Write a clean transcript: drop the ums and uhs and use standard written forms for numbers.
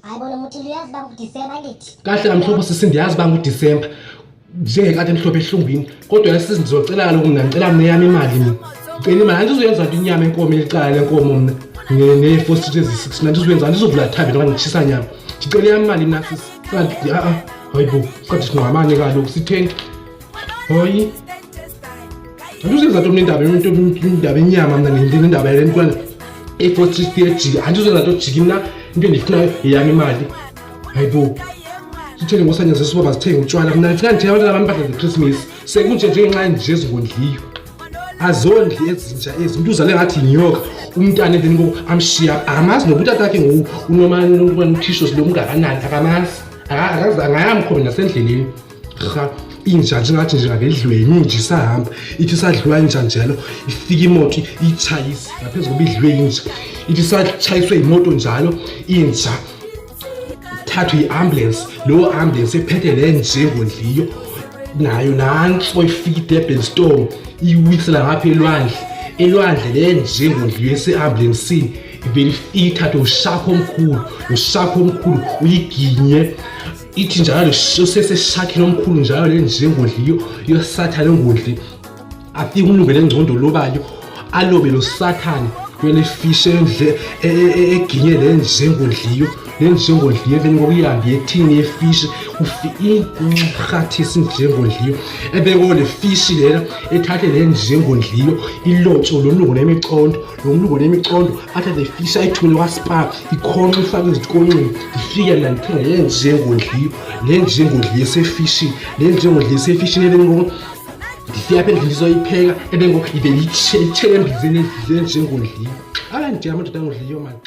Hayi bona muthi uyazi uba nguDisemba angithi. Kahle kamhlophe sisi, ndiyazi uba nguDisemba njengekati emhlophe ehlungwini, kodwa sisi ndizocela kaloku mna, ndicela mna eyam imali mna. Ndicela imali, andizuyenza nto inyama enkomo elicala lenkomo mna nee-four street ezi-six mna andizuyenza, andizuvula thabeni okanye nditshisa nyama. Ndicela eyam imali mna sisi. Kanti a-a, hayi bo, sikade singqamane kaloku sitheni? Hayi. Andizuyenza nto mna indaba indaba enyama mna nendaba yale ntwana e-four street iyajika, andizuyenza nto jiki mna, into endiyifunayo yeyam imali. Hayi bo. Sithele ngosanyaziso uba bazithenge utshwala mna ndifuna ndithenga abantwana bam impahla zeChristmas. Sekunje njengenxa nje ezingondliyo. Azondli ezinja ezi, umntu uzale ngathi yinyoka umntana emveni koko amshiya akamazi noba utata wakhe ngoku unomani uthisho silo ungakanani akamazi akaze angayamkhombe nasendleleni. Rha inja njengathi nje ngabedliwe yinja isahamba ithi isadliwa inja njalo ifika imoto iyitshayise ngaphezu koba idliwe inja ithi isatshayiswe yimoto njalo inja thathwe yi-ambulance, leyo ambulance ephethe le njengondliyo nayo nantso ifika idurban storm iyiwisela ngapha elwandle, elwandle le njengondliyo ese-ambulansini ivele ifike ithathwe ushakho omkhulu, ushakho omkhulu uyiginye ithi njalo seseshakhini omkhulu njalo le njengondliyo yosathane engondli afike umlungu lengcondo lobayo alobe lo sathane kwele fish endle eginye le njengondliyo le njengondliyo emveni kokuyihambi yethini yefish inxarhathisa injengondliyo emveni koko le fish lena ethathe le njengondliyo ilotsho lo mlungu nemicondo lo mlungu nemicondo athathe le fish ayithumele kwaSpar ikhonxe ifake ezikonxeni ndifike mna ndithenga le njengondliyo le njengondliyo esefishini le njengondliyo esefishini emveni koko ndifika apha endlini ndizoyipheka emveni koko ibe itshele embizeni edle njengondliyo. Hayi nje amadoda angodliyo mani.